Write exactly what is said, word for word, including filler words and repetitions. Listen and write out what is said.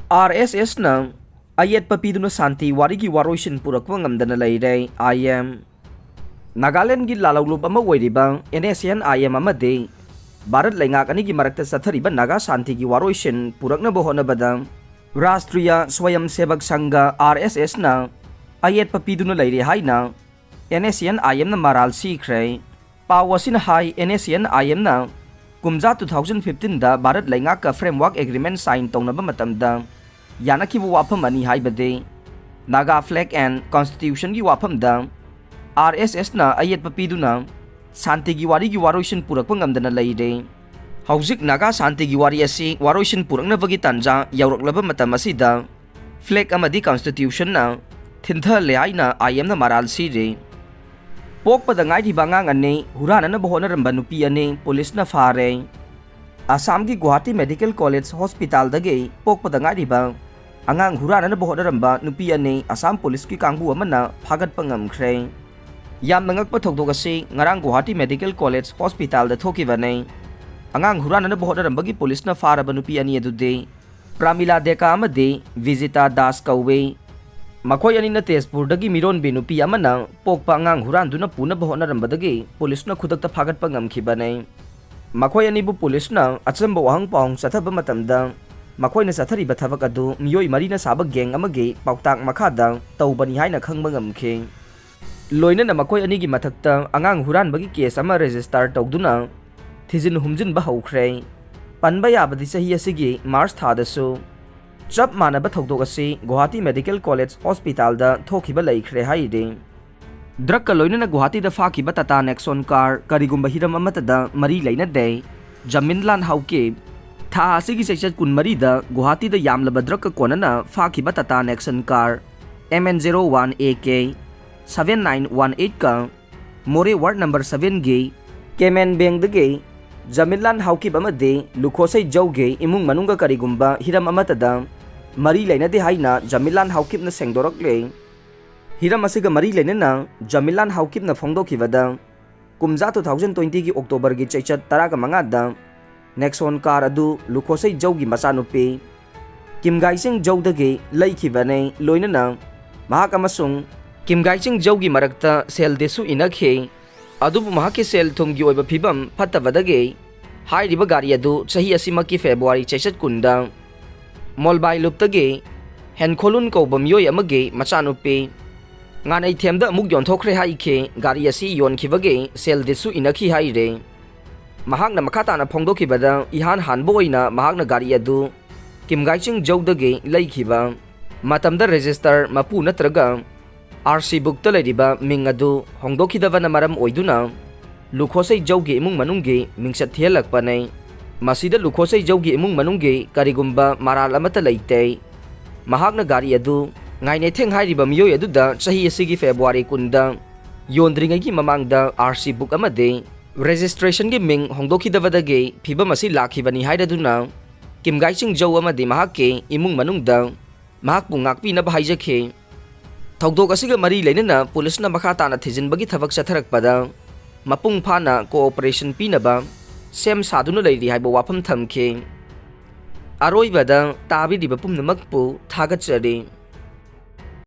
R ꯑꯦꯁ ꯑꯦꯁꯅ ꯑꯌꯦꯠꯄ ꯄꯤꯗꯨꯅ ꯁꯥꯟꯇꯤ ꯋꯥꯔꯤꯒꯤ ꯋꯥꯔꯣꯏꯁꯤꯟ ꯄꯨꯔꯛꯄ ꯉꯝꯗꯅ ꯂꯩꯔꯦ꯫ ꯑꯥꯏ ꯑꯦꯝ꯫ ꯅꯥꯒꯥꯂꯦꯟꯒꯤ ꯂꯥꯂꯧꯂꯨꯞ ꯑꯃ ꯑꯣꯏꯔꯤꯕ N S N I M ꯑꯃꯗꯤ ꯚꯥꯔꯠ ꯂꯩꯉꯥꯛ ꯑꯅꯤꯒꯤ ꯃꯔꯛꯇ ꯆꯠꯊꯔꯤꯕ ꯅꯥꯒꯥ ꯁꯥꯟꯇꯤꯒꯤ ꯋꯥꯔꯣꯏꯁꯤꯟ ꯄꯨꯔꯛꯅꯕ ꯍꯣꯠꯅꯕꯗ ꯔꯥꯁꯇ꯭ꯔꯤꯌ ꯁ꯭ꯋꯌꯝ ꯁꯦꯕꯛ ꯁꯪꯘ, ꯑꯥꯔ ꯑꯦꯁ ꯑꯦꯁꯅ ꯑꯌꯦꯠꯄ ꯄꯤꯗꯨꯅ ꯂꯩꯔꯦ ꯍꯥꯏꯅ ꯑꯦꯟ ꯑꯦꯁ ꯑꯦꯟ ꯑꯥꯏ ꯑꯦꯝꯅ ꯃꯔꯥꯜ ꯁꯤꯈ꯭ꯔꯦ꯫ ꯄꯥꯎ ꯑꯁꯤꯅ ꯍꯥꯏ, ꯑꯦꯟ ꯑꯦꯁ ꯑꯦꯟ ꯑꯥꯏ ꯑꯦꯝꯅ ꯀꯨꯝꯖꯥ two thousand fifteen ꯗ ꯚꯥꯔꯠ ꯂꯩꯉꯥꯛꯀ framework agreement sign ꯇꯧꯅꯕ ꯃꯇꯝꯗ ꯌꯥꯅꯈꯤꯕ ꯋꯥꯐꯝ ꯑꯅꯤ, ꯍꯥꯏꯕꯗꯤ Naga flag and constitution ꯒꯤ ꯋꯥꯐꯝꯗ ꯑꯥꯔ ꯑꯦꯁ ꯑꯦꯁꯅ ꯑꯌꯦꯠꯄ ꯄꯤꯗꯨꯅ ꯁꯥꯟꯇꯤꯒꯤ ꯋꯥꯔꯤꯒꯤ ꯋꯥꯔꯣꯏꯁꯤꯟ ꯄꯨꯔꯛꯄ ꯉꯝꯗꯅ ꯂꯩꯔꯦ꯫ ꯍꯧꯖꯤꯛ ꯅꯥꯒꯥ ꯁꯥꯟꯇꯤꯒꯤ ꯋꯥꯔꯤ ꯑꯁꯤ ꯋꯥꯔꯣꯏꯁꯤꯟ ꯄꯨꯔꯛꯅꯕꯒꯤ ꯇꯥꯟꯖꯥ ꯌꯧꯔꯛꯂꯕ ꯃꯇꯝ ꯑꯁꯤꯗ flag ꯑꯃꯗꯤ constitution ꯅ ꯊꯤꯟꯊꯍꯜꯂꯦ ꯍꯥꯏꯅ ꯑꯥꯏ ꯑꯦꯝꯅ ꯃꯔꯥꯜ ꯁꯤꯔꯦ꯫ ꯄꯣꯛꯄꯗ ꯉꯥꯏꯔꯤꯕ ꯑꯉꯥꯡ ꯑꯅꯤ ꯍꯨꯔꯥꯟꯅꯅꯕ ꯍꯣꯠꯅꯔꯝꯕ ꯅꯨꯄꯤ ꯑꯅꯤ ꯄꯨꯂꯤꯁꯅ ꯐꯥꯔꯦ꯫ ꯑꯁꯥꯝꯒꯤ ꯒꯨꯋꯥꯍꯥꯇꯤ ꯃꯦꯗꯤꯀꯦꯜ ꯀꯣꯂꯦꯖ ꯍꯣꯁꯄꯤꯇꯥꯜꯗꯒꯤ ꯄꯣꯛꯄꯗ ꯉꯥꯏꯔꯤꯕ ꯑꯉꯥꯡ ꯍꯨꯔꯥꯟꯅꯅꯕ ꯍꯣꯠꯅꯔꯝꯕ ꯅꯨꯄꯤ ꯑꯅꯤ ꯑꯁꯥꯝ ꯄꯨꯂꯤꯁꯀꯤ ꯀꯥꯡꯕꯨ ꯑꯃꯅ ꯐꯥꯒꯠꯄ ꯉꯝꯈ꯭ꯔꯦ꯫ ꯌꯥꯝꯅ ꯉꯛꯄ ꯊꯧꯗꯣꯛ ꯑꯁꯤ ꯉꯔꯥꯡ ꯒꯨꯋꯥꯍꯥꯇꯤ ꯃꯦꯗꯤꯀꯦꯜ ꯀꯣꯂꯦꯖ ꯍꯣꯁꯄꯤꯇꯥꯜꯗ ꯊꯣꯛꯈꯤꯕꯅꯤ꯫ ꯑꯉꯥꯡ ꯍꯨꯔꯥꯟꯅꯅꯕ ꯍꯣꯠꯅꯔꯝꯕꯒꯤ ꯄꯨꯂꯤꯁꯅ ꯐꯥꯔꯕ ꯅꯨꯄꯤ ꯑꯅꯤ ꯑꯗꯨꯗꯤ ꯄ꯭ꯔꯥꯃꯤꯂꯥ ꯗꯦꯀꯥ ꯑꯃꯗꯤ ꯚꯤꯖꯤꯇꯥ ꯗꯥꯁ ꯀꯧꯏ꯫ ꯃꯈꯣꯏ ꯑꯅꯤꯅ ꯇꯦꯖꯄꯨꯔꯗꯒꯤ ꯃꯤꯔꯣꯟꯕꯤ ꯅꯨꯄꯤ ꯑꯃꯅ ꯄꯣꯛꯄ ꯑꯉꯥꯡ ꯍꯨꯔꯥꯟꯗꯨꯅ ꯄꯨꯅꯕ ꯍꯣꯠꯅꯔꯝꯕꯗꯒꯤ ꯄꯨꯂꯤꯁꯅ ꯈꯨꯗꯛꯇ ꯐꯥꯒꯠꯄ ꯉꯝꯈꯤꯕꯅꯤ꯫ ꯃꯈꯣꯏ ꯑꯅꯤꯕꯨ ꯄꯨꯂꯤꯁꯅ ꯑꯆꯝꯕ ꯋꯥꯍꯪ ꯄꯥꯎꯍꯪ ꯆꯠꯊꯕ ꯃꯇꯝꯗ ꯃꯈꯣꯏꯅ ꯆꯠꯊꯔꯤꯕ ꯊꯕꯛ ꯑꯗꯨ ꯃꯤꯑꯣꯏ ꯃꯔꯤꯅ ꯁꯥꯕ ꯒꯦꯡ ꯑꯃꯒꯤ ꯄꯥꯎꯇꯥꯛ ꯃꯈꯥꯗ ꯇꯧꯕꯅꯤ ꯍꯥꯏꯅ ꯈꯪꯕ ꯉꯝꯈꯤ꯫ ꯂꯣꯏꯅꯅ ꯃꯈꯣꯏ ꯑꯅꯤꯒꯤ ꯃꯊꯛꯇ ꯑꯉꯥꯡ ꯍꯨꯔꯥꯟꯕꯒꯤ ꯀꯦꯁ ꯑꯃ ꯔꯦꯖꯤꯁꯇꯥꯔ ꯇꯧꯗꯨꯅ ꯊꯤꯖꯤꯟ ꯍꯨꯝꯖꯤꯟꯕ ꯍꯧꯈ꯭ꯔꯦ꯫ ꯄꯟꯕ ꯌꯥꯕꯗꯤ ꯆꯍꯤ ꯑꯁꯤꯒꯤ ꯃꯥꯔꯆ ꯊꯥꯗꯁꯨ ꯆꯞ ꯃꯥꯟꯅꯕ ꯊꯧꯗꯣꯛ ꯑꯁꯤ ꯒꯨꯋꯥꯍꯥꯇꯤ ꯃꯦꯗꯤꯀꯦꯜ ꯀꯣꯂꯦꯖ ꯍꯣꯁꯄꯤꯇꯥꯜꯗ ꯊꯣꯛꯈꯤꯕ ꯂꯩꯈ꯭ꯔꯦ ꯍꯥꯏꯔꯤ꯫ ꯗ꯭ꯔꯒꯀ ꯂꯣꯏꯅꯅ ꯒꯨꯋꯥꯍꯥꯇꯤꯗ ꯐꯥꯈꯤꯕ ꯇꯥꯇꯥ ꯅꯦꯛꯁꯣꯟ ꯀꯥꯔ ꯀꯔꯤꯒꯨꯝꯕ ꯍꯤꯔꯝ ꯑꯃꯠꯇꯗ ꯃꯔꯤ ꯂꯩꯅꯗꯦ꯫ ꯖꯃꯤꯟꯂꯥꯟ ꯍꯥꯎꯀꯤꯞ꯫ ꯊꯥ ꯑꯁꯤꯒꯤ ꯆꯩꯆꯠ ꯀꯨꯟꯃꯔꯤꯗ ꯒꯨꯋꯥꯍꯥꯇꯤꯗ ꯌꯥꯝꯂꯕ ꯗ꯭ꯔꯒꯀ ꯀꯣꯟꯅꯅ ꯐꯥꯈꯤꯕ Tata Nexon car M N zero one A K seven nine one eight ꯀ ꯃꯣꯔꯦ ꯋꯥꯔꯗ ꯅꯝꯕꯔ seven ꯒꯤ ꯀꯦꯃꯦꯟ ꯕꯦꯡꯗꯒꯤ ꯖꯃꯤꯟꯂꯥꯟ ꯍꯥꯎꯀꯤꯞ ꯑꯃꯗꯤ ꯂꯨꯈꯣꯁꯩ ꯖꯧꯒꯤ ꯏꯃꯨꯡ ꯃꯅꯨꯡꯒ ꯀꯔꯤꯒꯨꯝꯕ ꯍꯤꯔꯝ ꯑꯃꯠꯇꯗ ꯃꯔꯤ ꯂꯩꯅꯗꯦ ꯍꯥꯏꯅ ꯖꯃꯤꯟꯂꯥꯟ ꯍꯥꯎꯀꯤꯞꯅ ꯁꯦꯡꯗꯣꯔꯛꯂꯦ꯫ ꯍꯤꯔꯝ ꯑꯁꯤꯒ ꯃꯔꯤ ꯂꯩꯅꯅ ꯖꯃꯤꯟꯂꯥꯟ ꯍꯥꯎꯀꯤꯞꯅ ꯐꯣꯡꯗꯣꯛꯈꯤꯕꯗ, ꯀꯨꯝꯖꯥ two thousand twenty ꯒꯤ ꯑꯣꯛꯇꯣꯕꯔꯒꯤ ꯆꯩꯆꯠ ꯇꯔꯥꯒ ꯃꯉꯥꯗ ꯅꯦꯛꯁꯣꯟ ꯀꯥꯔ ꯑꯗꯨ ꯂꯨꯈꯣꯁꯩ ꯖꯧꯒꯤ ꯃꯆꯥꯅꯨꯄꯤ ꯀꯤꯝ ꯒꯥꯏꯆꯤꯡ ꯖꯧꯗꯒꯤ ꯂꯩꯈꯤꯕꯅꯤ꯫ ꯂꯣꯏꯅꯅ ꯃꯍꯥꯛ ꯑꯃꯁꯨꯡ ꯀꯤꯝ ꯒꯥꯏꯆꯤꯡ ꯖꯧꯒꯤ ꯃꯔꯛꯇ ꯁꯦꯜ ꯗꯤꯁꯁꯨ ꯏꯟꯅꯈꯤ꯫ ꯑꯗꯨꯕꯨ ꯃꯍꯥꯛꯀꯤ ꯁꯦꯜ ꯊꯨꯝꯒꯤ ꯑꯣꯏꯕ ꯐꯤꯕꯝ ꯐꯠꯇꯕꯗꯒꯤ ꯍꯥꯏꯔꯤꯕ ꯒꯥꯔꯤ ꯑꯗꯨ ꯆꯍꯤ ꯑꯁꯤꯃꯛꯀꯤ ꯐꯦꯕ꯭ꯔꯨꯋꯥꯔꯤ ꯆꯩꯆꯠ ꯀꯨꯟꯗ ꯃꯣꯜꯕꯥꯏ ꯂꯨꯞꯇꯒꯤ ꯍꯦꯟꯈꯣꯂꯨꯟ ꯀꯧꯕ ꯃꯤꯑꯣꯏ ꯑꯃꯒꯤ ꯃꯆꯥꯅꯨꯄꯤ ꯉꯥꯅꯩꯊꯦꯝꯗ ꯑꯃꯨꯛ ꯌꯣꯟꯊꯣꯛꯈ꯭ꯔꯦ ꯍꯥꯏꯈꯤ꯫ ꯒꯥꯔꯤ ꯑꯁꯤ ꯌꯣꯟꯈꯤꯕꯒꯤ ꯁꯦꯜ ꯗꯤꯁꯁꯨ ꯏꯟꯅꯈꯤ ꯍꯥꯏꯔꯦ꯫ ꯃꯍꯥꯛꯅ ꯃꯈꯥ ꯇꯥꯅ ꯐꯣꯡꯗꯣꯛꯈꯤꯕꯗ, ꯏꯍꯥꯟ ꯍꯥꯟꯕ ꯑꯣꯏꯅ ꯃꯍꯥꯛꯅ ꯒꯥꯔꯤ ꯑꯗꯨ ꯀꯤꯝ ꯒꯥꯏꯆꯤꯡ ꯖꯧꯗꯒꯤ ꯂꯩꯈꯤꯕ ꯃꯇꯝꯗ ꯔꯦꯖꯤꯁꯇꯔ ꯃꯄꯨ ꯅꯠꯇ꯭ꯔꯒ ꯑꯥꯔ ꯁꯤ ꯕꯨꯛꯇ ꯂꯩꯔꯤꯕ ꯃꯤꯡ ꯑꯗꯨ ꯍꯣꯡꯗꯣꯛꯈꯤꯗꯕꯅ ꯃꯔꯝ ꯑꯣꯏꯗꯨꯅ ꯂꯨꯈꯣꯁꯩ ꯖꯧꯒꯤ ꯏꯃꯨꯡ ꯃꯅꯨꯡꯒꯤ ꯃꯤꯡꯆꯠ ꯊꯤꯍꯜꯂꯛꯄꯅꯤ꯫ ꯃꯁꯤꯗ ꯂꯨꯈꯣꯁꯩ ꯖꯧꯒꯤ ꯏꯃꯨꯡ ꯃꯅꯨꯡꯒꯤ ꯀꯔꯤꯒꯨꯝꯕ ꯃꯔꯥꯜ ꯑꯃꯠꯇ ꯂꯩꯇꯦ꯫ ꯃꯍꯥꯛꯅ ꯒꯥꯔꯤ ꯑꯗꯨ ꯉꯥꯏꯅꯦꯊꯦꯡ ꯍꯥꯏꯔꯤꯕ ꯃꯤꯑꯣꯏ ꯑꯗꯨꯗ ꯆꯍꯤ ꯑꯁꯤꯒꯤ ꯐꯦꯕ꯭ꯔꯨꯋꯥꯔꯤ ꯀꯨꯟꯗ ꯌꯣꯟꯗ꯭ꯔꯤꯉꯩꯒꯤ ꯃꯃꯥꯡꯗ ꯑꯥꯔ ꯁꯤ ꯕꯨꯛ ꯑꯃꯗꯤ ꯔꯦꯖꯤꯁꯇ꯭ꯔꯦꯁꯟꯒꯤ ꯃꯤꯡ ꯍꯣꯡꯗꯣꯛꯈꯤꯗꯕꯗꯒꯤ ꯐꯤꯕꯝ ꯑꯁꯤ ꯂꯥꯛꯈꯤꯕꯅꯤ ꯍꯥꯏꯔꯗꯨꯅ ꯀꯤꯝ ꯒꯥꯏꯆꯤꯡ ꯖꯧ ꯑꯃꯗꯤ ꯃꯍꯥꯛꯀꯤ ꯏꯃꯨꯡ ꯃꯅꯨꯡꯗ ꯃꯍꯥꯛꯄꯨ ꯉꯥꯛꯄꯤꯅꯕ ꯍꯥꯏꯖꯈꯤ꯫ ꯊꯧꯗꯣꯛ ꯑꯁꯤꯒ ꯃꯔꯤ ꯂꯩꯅꯅ ꯄꯨꯂꯤꯁꯅ ꯃꯈꯥ ꯇꯥꯅ ꯊꯤꯖꯤꯟꯕꯒꯤ ꯊꯕꯛ ꯆꯠꯊꯔꯛꯄꯗ ꯃꯄꯨꯡ ꯐꯥꯅ ꯀꯣꯑꯣꯄꯔꯦꯁꯟ ꯄꯤꯅꯕ ꯁꯦꯝ ꯁꯥꯗꯨꯅ ꯂꯩꯔꯤ ꯍꯥꯏꯕ ꯋꯥꯐꯝ ꯊꯝꯈꯤ꯫ ꯑꯔꯣꯏꯕꯗ ꯇꯥꯕꯤꯔꯤꯕ ꯄꯨꯝꯅꯃꯛꯄꯨ ꯊꯥꯒꯠꯆꯔꯤ꯫